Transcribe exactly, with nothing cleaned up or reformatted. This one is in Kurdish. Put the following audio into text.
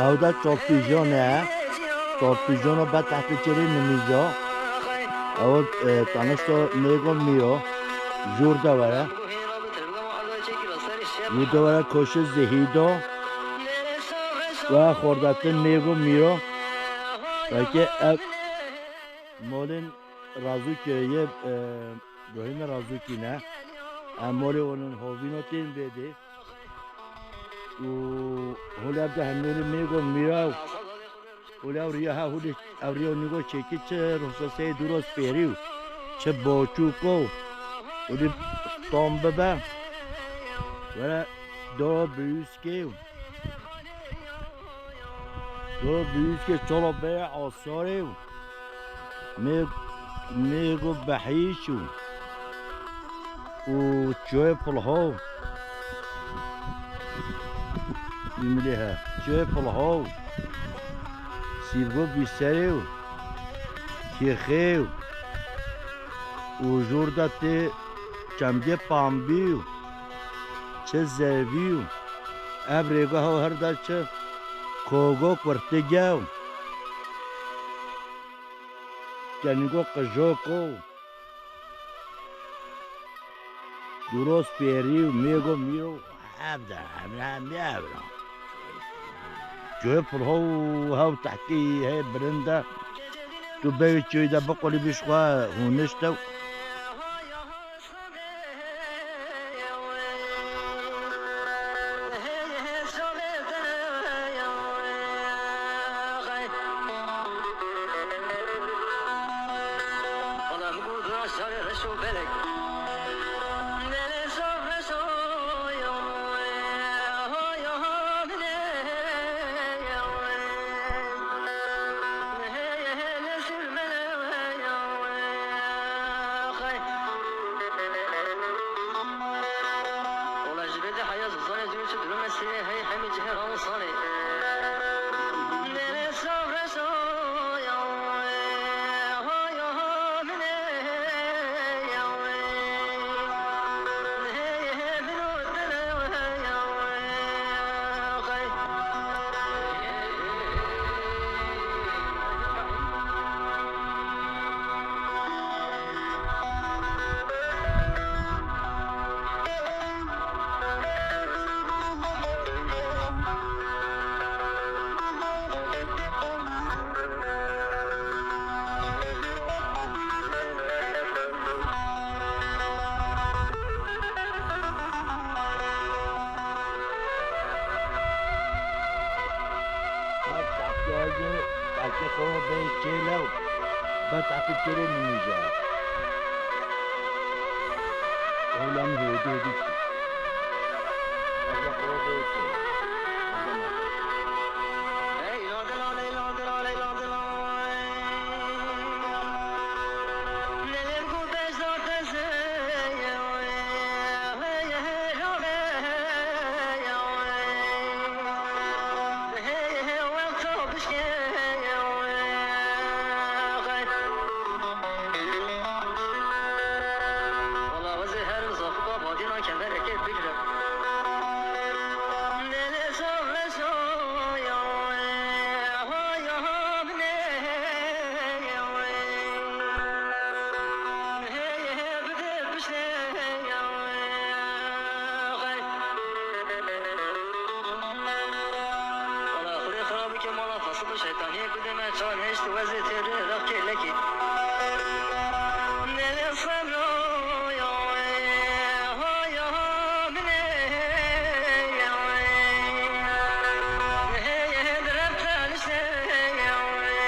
Ew de çolpîjon e. Çolpîjono be tehtê çêrê nimîja. Ew, e, tanişto Mêgo Mîro. Jûr de were. Jûr de were koşe Zehîdo. Ve xordatin Mêgo Mîro. Belkî ev molên Razûkê yê, e, Rohîna Razûkî ne. Em molê onin hovîno tên vê dê. Û holê ev de hemû li Mêgo Mîra û holê ew riya ha holê ev riya nîgo çêkî çi ruhseseyê dûro spêrî û çi boçûko û li tom bibe. Were do bûskê û do bûskê çolo bê asarê û Mêg-, Mêgo behîş û, û çiyê pilho. Îmlê he. Çiyê pilho. Sîvgo bîserê û kêxê û, û jûr de tê çemgê pambî û çi zevî û ev rêga ho her de çi kogo kurtige û. Kenîgo qijoko. Dûro spêrî û Mêgo Mîro ev de, em, em, ev ne. Çiyê pilho û hew tehtî hê bilind e. Tu bêyî çiyê de biqulî bî ji xwe hûnişt e. Ola ji vê de heya zozanê dûr çi durum e sê hey hemî cihê raw sanê. Nere safre soya. Her şaxtiyacı belki xewa bê çêlew. Be tafi çêrê nimîja. Olam hêdî hêdî. Ebe xewa bê çê. Wala ez ê her zaxo ba badîna kemerekê bigrim. Wala Xwedê xira bike mala Xasip û şeytaniyê ku deme çawa nehişt wezê tê rê rexkê lekî. Nele sebra ya, ya, ya, min ê, ya, ê. Hey, hey, direfte nişte, ya, ê.